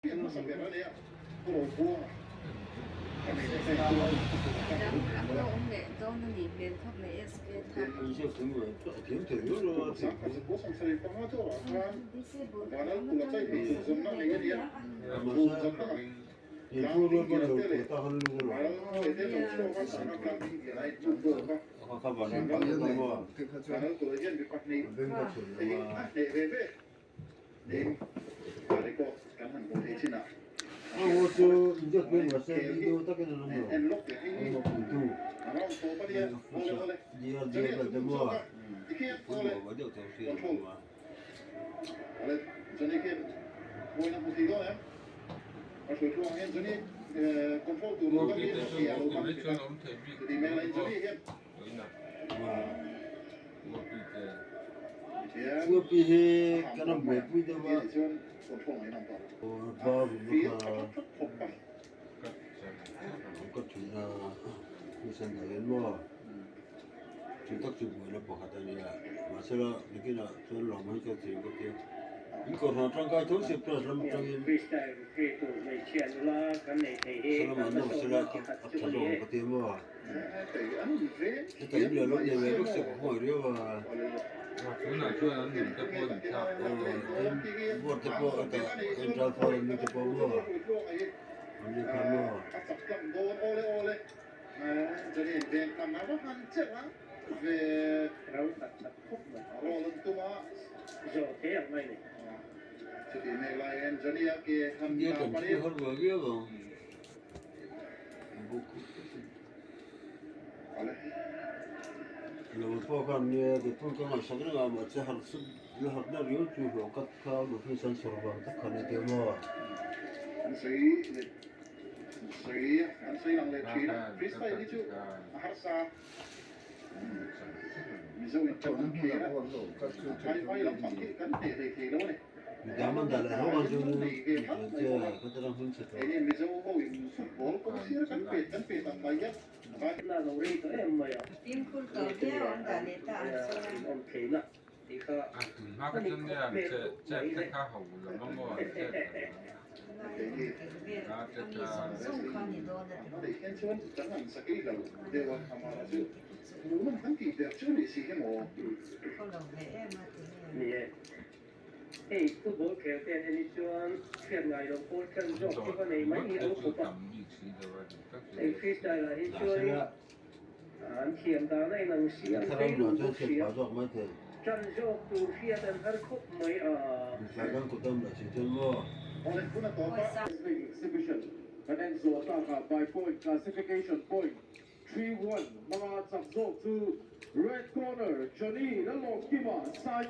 Dang a lo awm leh dawn a nih hmel khawp mai SK tha. Uapi hi kan rawn buaipui deuh a, ba rulna kha ka thin a, hmuhsan dah hian maw chu tak chu buaina pakhat a nia, mahsela nikinah chuan lawm hi ka thing ka tia, in kawrhna tangkai tho se class lam atangin salam an nawr sela a tha zawk ang ka tia maw. Heta in leh lo nei ve vek se ka khawngaih riau a. Aw tin board te pawh heta central foreign mi te pawh maw an ni kha maw. India kan thil har ve viau ang. Lo pawh khan nia keipawh ka ngaihsak reng a mahse harh la harh na riau chu hlawh kat kha office an sawr vang tak khan a ti maw. Midang an dah leh ho ang chu che ka tana hmun chhe tawh. Fimkhur tawh viau an dah leh ta ang chuan. A mi zawng zawng kha ni dawn a ti. Khaw lo ve em a ti nge. Hei football khel te an en hi chuan hriat ngai loh pawl ṭan zawk chu va nei mai hi an khawp a. Hei freestyle ah hi chuan an thiam dan a inang si an phei duh bawk si a, ṭan zawk tur hriat an har khawp mai a. Exhibition kan en zawh takah by point classification point 3-1 hmanga chak zawk chu Red Corner Johnny Lalawmkima Sai.